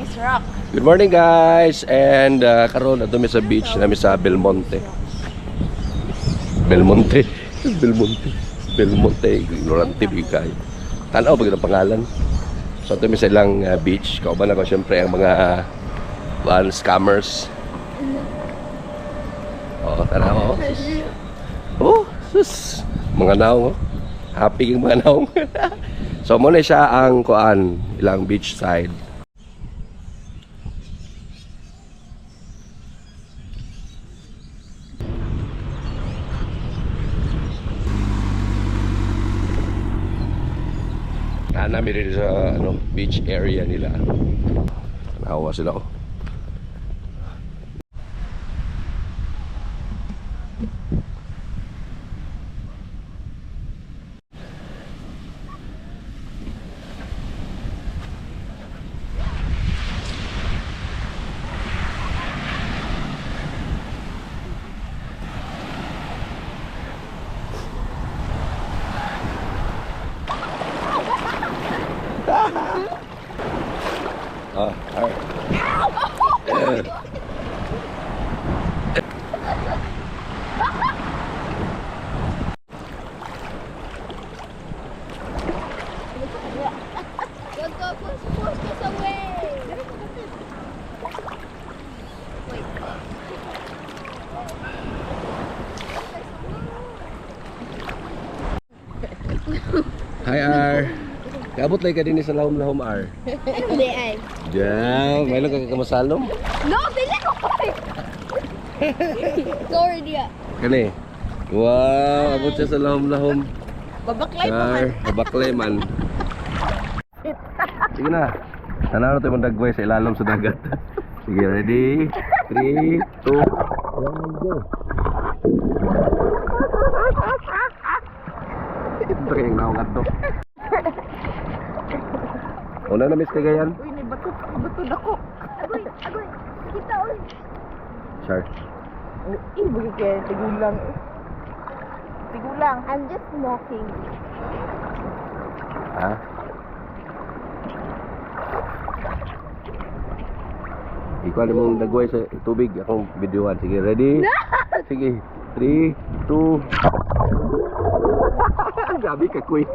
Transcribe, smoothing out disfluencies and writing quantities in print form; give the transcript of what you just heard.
Miss Rock. Good morning guys, and karon ato mi sa beach na mi sa Belmonte. Belmonte, ignorante bigay. Tanaw ba ang pangalan? So ato mi sa ilang beach, kauban ako syempre ang mga scammers. Oh, tanaw. Oh, sus. Mga naong, oh. Happy yung mga naong. So muna siya ang kuan, ilang beach side. Namin rin sa beach area nila. Nahawa sila, oh. Hi R. Kabot lagi ka din sa lahom-lahom R. Hindi ay. Diyan, may lang kakamusalom. No, dili ko pa. Sorry dia. Kani. Wow, abot siya sa lahom-lahom. Babaklay pa R, man. babaklay man. Sige na. Tanaw na tayo mandagway sa ilalom sa dagat. Sige, ready? 3, 2, 1, go. Ito kayong naungat to. Una na miss Cagayan? Uy, may bato ako. Agoy. Kita uy. Sure. Ibig kaya tigulang. I'm just mocking. Ha? Ikaw na mong nagway sa tubig. Akong videoan. Sige, ready? Sige. 3, 2. Gabi ka, quick.